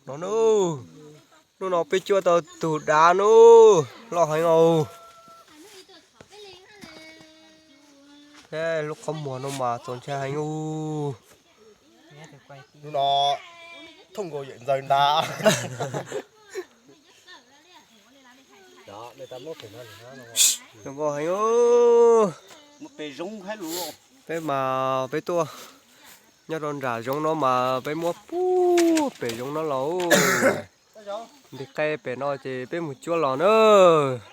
No nub, hnub no peb cuab tau tus dav nub, loj heev os. Lub qhov muag no mas txaus ntshai heev ub. Hnub no thooj nkaus yawm ntxawg nta. Zoo nkauj heev ub. Peb mas peb tuaj nyob rau nram zoov no mas peb muab puag pem zoov no los. Nti qaib pem no ces peb mus cuab los na.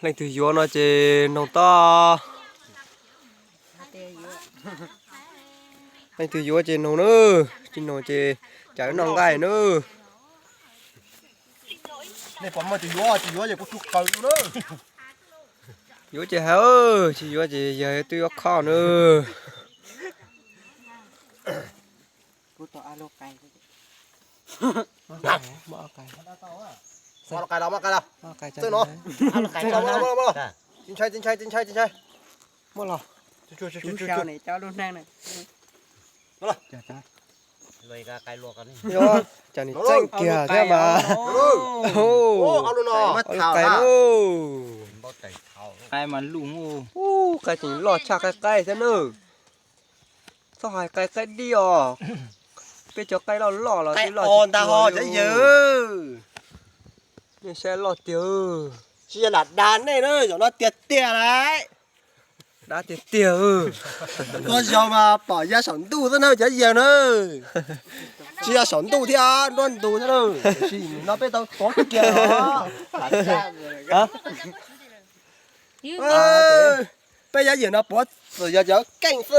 Leej twg yuav no ces noog tau. Leej twg yuav ces noog na, tsis noog ces cas wb noj nqaij na. Nej pom muaj tus yuav, tus yuav ces kuv tsuj qaws na. Yuav ces hais, tsis yuav ces yawg twb yuav khob na. Txij no. Tsis ntshai, tsis ntshai, tsis ntshai, tsis ntshai. Muab los. Yog, cas nws txeej kiag thiab mas. Ua lub qais lauj. Qais mas lus, qais tseem loj tshaj qais qaib thiab nawb. Txhob hais qais qaib dib os. Peb cov qaib loj loj los twb loj tsis cuag li. Nej saib loj tiag. Tsis yog lam dag nej na, zaum no tiag tiag lauj. Dab tiag tiag. Koj yog mas pom ya saum ntuj xwb na cov yawg na. Tsis yog saum ntuj thiab, nruab ntug thiab na. Tiam sis nim no peb tau tuav kiag os. Peb yab yawg no puav txwm yog cov keej xwb.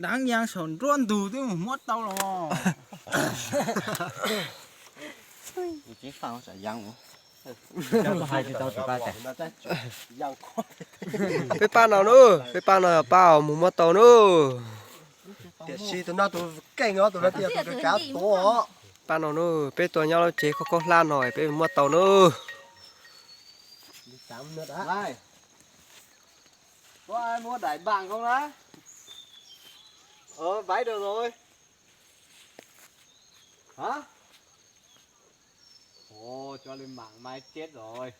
Dab nya saum nruab ntug twb mus muab tau los. Peb pab no nub, peb pab no pab mus muab tau nub. Tiam sis tus no tus keej os, tus no tias tus kav tuav. Pab no nub, peb tuaj nyob lub tsev khaub khaub hlab no peb mus muab tau nub. Có ai mua đại bàng không đấy? Ờ, váy được rồi. Hả? Ồ, cho lên mạng mai chết rồi.